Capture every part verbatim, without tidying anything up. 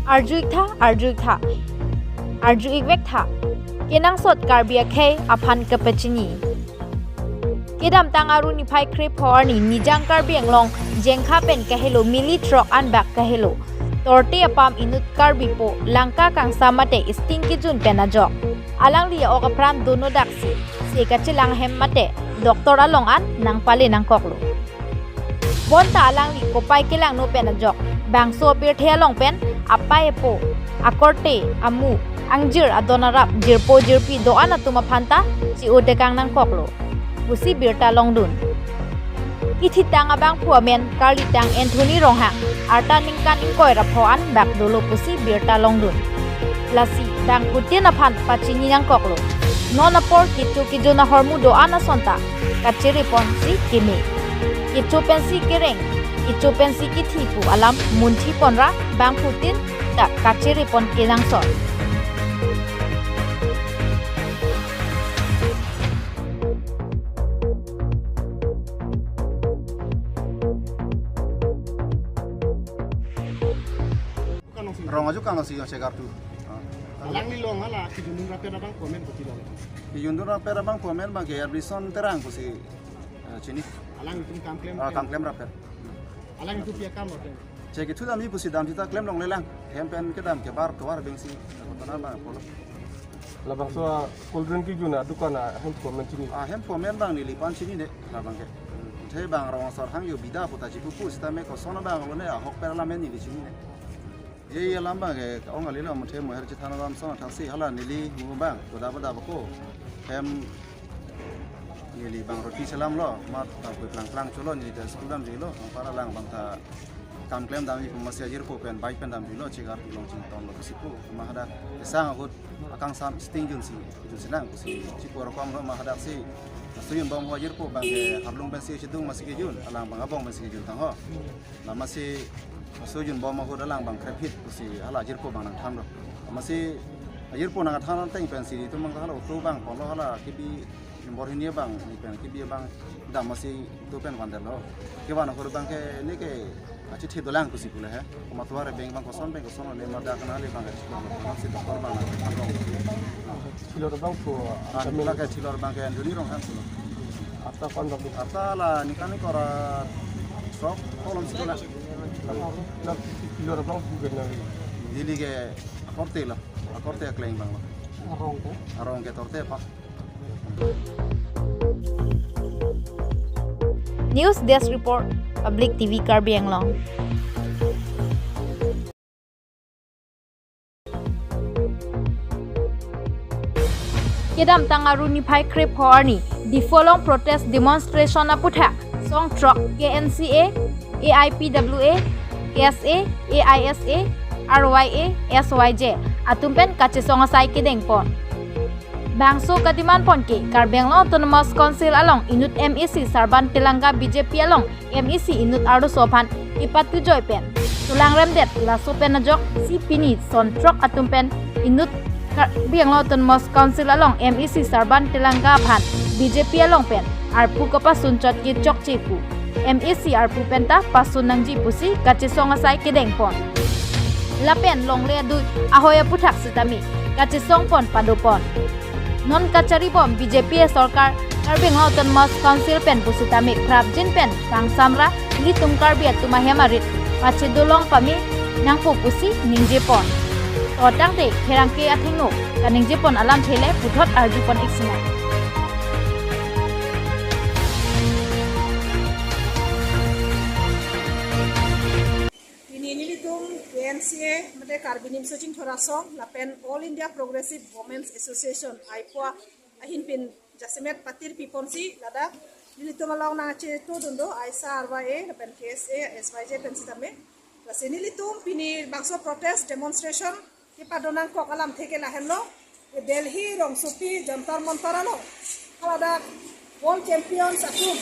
Arju-iktha, arju-iktha, arju-ikvektha. Kenangsot Karbi akhei aphan kepachini. Kedamtang Aru niphai krepho arni Nijang Karbi Anglong Jengkha pen kahelo mili throk anbak kahelo Torte apam inut Karbipo Langka Kangsa mate Sting kejun pen ajok. Alangli a-ok apran dono daksi, se kachelang hem mate doctor along an nangpale nangkoklo. Bonta alangli kopai kelangno pen ajok, bangso apirthe along pen apei apo, akorte, amu, angjir adon arap, jirpo jirpi do-an atum aphan ta chi-o tekang nangkoklo pusi birta longdun. Kithitang abangphu amen karlitang Anthony Ronghang, arta ningkan ingkoi ra pho anbak dolo pusi birta longdun. Lasi bangphutin aphan pachini nangkoklo. Non apor kecho kejun ahormu do-an ason ta kachere ponsi keme. Kecho pensi kereng, kecho pensi kithi pu alam munthi ponra bangphutin ta kachere pon kenangsot. Rong aju kang si yang segar tu. Alangli along hala kejundun rapet abang komen kuti lo. Kejundun rapet abang komen abang ke Arbison Terang pusi, eh, chini. Alangtum kam klem. Ah, kam klem rapet. Alangtum pi akam lo. Che kethu damji pusi damji ta klem longlelang. Hem pen kedam ke bar tovar bengsi. Kotona abang polo. Labangso a cold drink kejun adukan ahem komen chini. Ahem komen abang neli pan chinine labang ke. Te bang rong asor hang yo bida puta chipupu sitame koson abang lo ne ahok per alam neli chinine. Ye ye alam abang ke ong ali lo muthe moher chithan alam son thangsi hala neli mu abang boda boda bako. Hem neli abang roti selam lo, mat ta koi plang plang cholo neli ta school damjilo, nang para lang abang ta kam klem damji pu masi ajirpo pen bike pen damjilo, chegar tu long chington lo pusi pu, ma hadak esang ahut akangsam Sting junsi, junsi nang pusi, chipo rokom lo ma hadak si, suyun bom ho ajirpo abang ke harlung pensi chedung masi kejun, alang abang abong pensi kejun tang ho. Lamasi suyun bom ahut alang abang krepit pusi hala ajirpo abang nangthan lo. Lamasi ajirpo nangthan teng pensi itum abang hala auto abang polo hala kebi nombor hini abang ni pen kebi abang dam masi auto pen vandetlo. Kevan ahut abang ke ne ke achithi dolang pusi pule he. Komat tovar beng abang koson beng koson le madak na le abang ke chiklo lo si doctor abang nangthan lo. Thilor abang pu, ah, kami la ke thilor abang ke Anthony Ronghang pulo. Arta kon abang pu. Arta la ningkan ingkoi ra sok kolom si la. La thilor abang pu ke nang. Neli ke akorte lo, akorte akleng abang lo. Arong ke? Arong ke Torte apam. News Desk Report, Public T V Karbi Anglong. Kedamtang Aru niphai krepho arni Diphu along protest demonstration aputhak song throk K N C A, A I P W A, K S A, A I S A, R Y A, S Y J atum pen kachesong asai kedeng pon. Bangso kademand pon ke Karbi Anglong Autonomous Council along inut M A C Sarban Telang Gaon B J P along M A C inut arloso aphan kepatu joi pen tulang remdet laso pen ajok si pini son throk atum pen inut Karbi Anglong Autonomous Council along M A C Sarban Telang Gaon aphan B J P along pen arpu kapasun chot ke chokche pu M A C arpu pen ta pasun nangji pusi kachesong asai kedeng pon. Lapen longle adui ahoi aputhak sitame kachesong pon pado pon. Non kachari bom B J P sorkar Karbi Anglong Autonomous Council pen pusitame prapjin pen kangsam ra ilitum Karbi atum ahem arit pachedo long pame nangpo pusi ningje pon. To tangte pherangke athengno kaningje pon alamthe le puthot arju pon ik sinang. Pini nelitum K N C A mate Karbi Nimso Chingthor Asong lapen All India Progressive Women's Association, aipo ahin pen jasemet patir pi ponsi ladak nelitum along nangchetudun do, aisa R Y A lapen K S A, S Y J pen sitame. Lasi nelitum pini bangso protest demonstration kepado nangkok alamthe ke lahenlo, Delhi rongsopi Jantar Mantar along haladak world champions atum,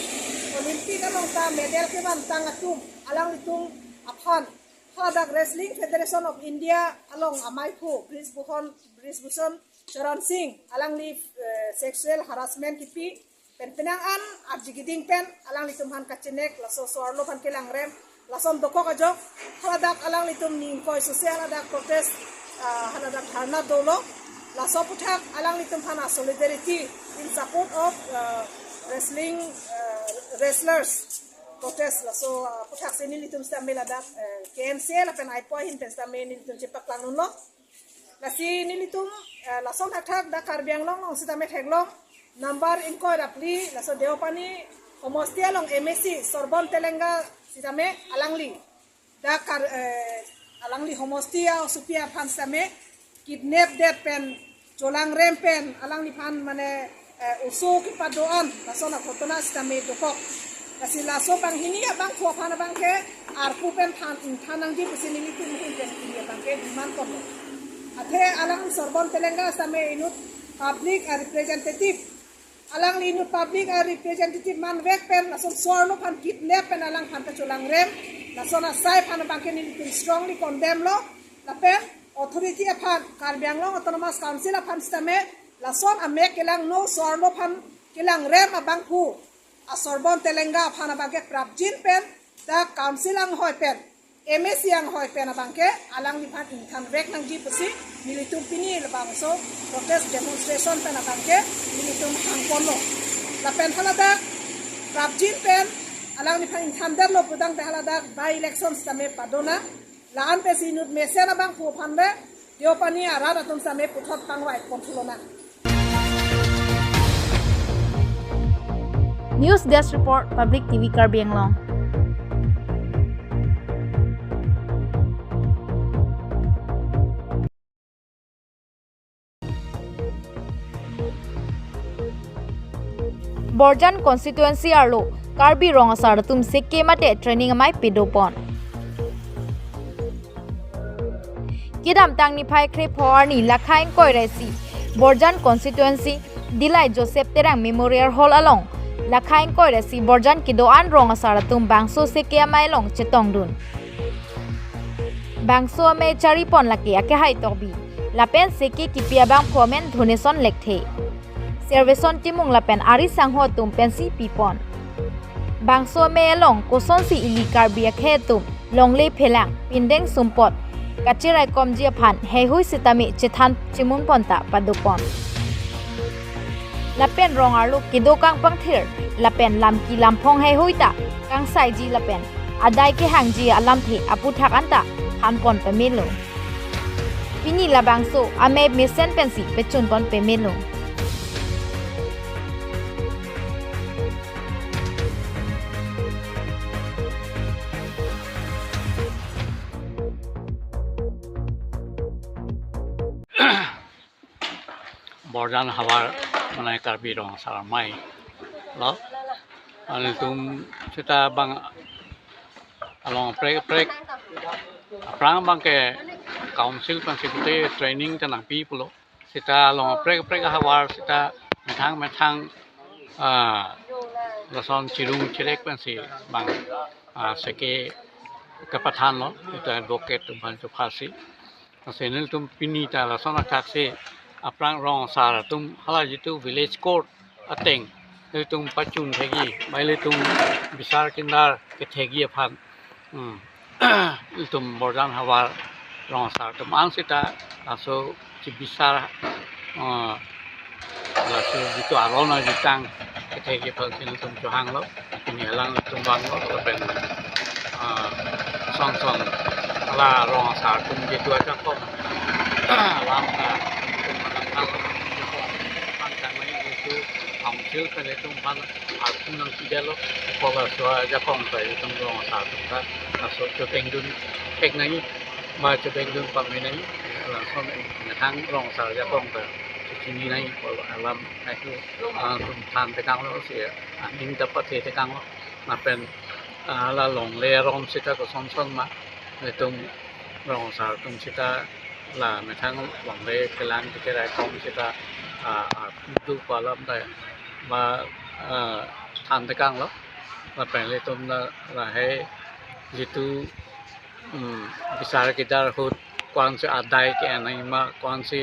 Olympic along ta medal kevantang atum, alanglitum aphan haladak Wrestling Federation of India along amaiphu Brij Bhushan, Brij Bhushan Charan Singh, alangli, eh, sexual harassment kipi pen penang an arji keding pen alanglitum aphan kachenek, laso so-arlo aphan kelangrem, Lason dokok ajok, haladak alanglitum ni ingkoi sose haladak protest, ah, haladak dharna dolo. Laso aputhak alanglitum aphan a-solidarity in support of, ah, wrestling, ah, wrestlers protest. Laso, ah, aputhak si nelitum sitame ladak, eh, K N C A lapen aipo ahin pen sitame nelitum chepaklang dunlo. Lasi nelitum, eh, lason thakthak dak Karbi Anglong along sitame theklong number ingkoi ra phli, laso Deopani homosti along M A C Sorbon Telenga sitame alangli dak Kar-, eh, alangli homosti a-osopi aphan sitame kidnap det pen, cholangrem pen, alangliphan mane, eh, oso kepado-an, lason a-ghotona sitame dokok. Lasi laso banghini abangphu aphan abangke arpu pen than, ingthan nangji pusi nelitum ahin pen pini abangke demand ponlo. Athe alang Sorbon Telenga sitame inut public a-representative. Alangli inut public a-representative manvek pen lason so-arlo aphan kidnap pen alangphan kacholangrem, lason asai aphan abangke nelitum strongly condemn lo. Lapen authority aphan, Karbi Anglong Autonomous Council aphan sitame lason amek kelangno, so-arlo aphan kelangrem abangphu a-Sorbon Telenga aphan abangke prapjin pen dak council anghoi pen, M A C anghoi pen abangke alangliphan ingthanvek nangji pusi nelitum pini labangso protest demonstration pen abangke nelitum hangponlo. Lapen haladak prapjin pen alangliphan ingthan detlo pudang te haladak by-election sitame padonang. La-an pensi inut mesen abangphu aphan le Deopani arat atum sitame puthot pangvai ponthu lonang. News Desk Report, Public T V Karbi Anglong. Borjan constituency arlo Karbi Rong Asar atum seke mate training amei padopon. Kedamtang niphai kre-pho arni lakha ingkoi ra isi Borjan constituency Dillai Joseph Terang Memorial Hall along lakha ingkoi ra isi Borjan kedo-an Rong Asar atum bangso seke amei along chetongdun. Bangso amei charipon lake Akehai Tokbi lapen seke kipi abangphu amen Dhoneson Lekthe. Serveson Timung lapen ari sangho atum pensi pipon. Bangso amei along kosonsi ili Karbi akhei atum longle phelang, pindeng sumpot kacheraikomji aphan heihui sitame chethan chemunpon ta padopon. Lapen rong arlo kedo kangpangthir lapen lamki lamphong heihui ta kangsaiji lapen adai kehangji alamthe aputhak anta thanpon pamelo. Pini labangso amei mesen pensi pechunpon pamelo. Borjan havar mane Karbi Rong Asar amei lo. Anitum seta bang along prek prek aphrang abangke council pensi pute training ta nangpi pulo. Seta along prek prek havar seta methang methang, ah, lason chirung chirek pensi bang, ah, seke kepathanlo, seta advocate atum aphan chopha si. Lasi nelitum pini ta lason athak si aphrang Rong Asar atum hala jitu village court ateng nelitum pachun thekji, bai nelitum bisar kindar kethekji aphan. Hmm. Nelitum Borjan havar Rong Asar atum an seta laso chibisar, ah, laso jitu aron ajutang kethekji aphan si nelitum chohanglo, pini alanglitum vanglo, lapen, ah, son son hala Rong Asar atum jitu ajakong alam ta nelitum manang tang, tang tang mai jitu council pen nelitum aphan arpu nangpidetlo, kola so ajakong ta nelitum Rong Asar atum ta laso chotengdun thek nangji, ma chotengdun pame nangji, lason methang Rong Asar ajakong ta chini nangji pu alam nangji, ah, atum than tekanglo si, ah, aning ta pathe tekanglo. Lapen, ah, la longle aron seta koson son ma, nelitum Rong Asar atum seta la methang longle kelang kecherai kom seta, ah, ah, do pu alam ta ma, ah, than tekanglo. Lapen nelitum la lahei jitu, hmm, bisar kidar ahut ko-ansi adai ke-en nangji ma, ko-ansi,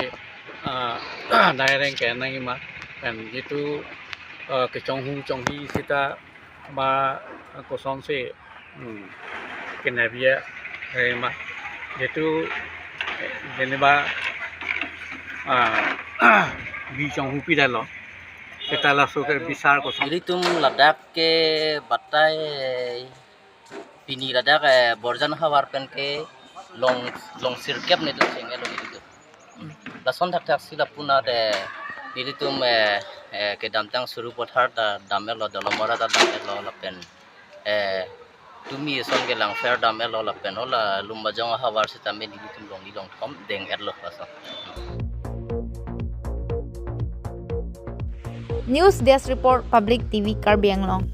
ah, adai areng ke-en nangji ma, pen jitu, ah, kechonghu chonghi seta ma kosonsi, hmm, Kenabia rema, jitu, eh, jeneba, ah, bijong hupi dalo. Kita laso ke bisar kosong. Ilitum ladak ke batai pini ladak, eh, Borjan havar pen ke long, long sirkep netum cheng-etlo ilitum. Lason thakthak si lapu anat, eh, ilitum, eh, eh, kedamtang Sarupathar ta dam-etlo, Dolamara ta dam-etlo lapen, eh, tumi ason ke Langpher dam-etlo lapen hala Lumbajong ahavar sitame ilitum longni longthom deng-etlo lason. News Desk Report, Public T V Karbi Anglong.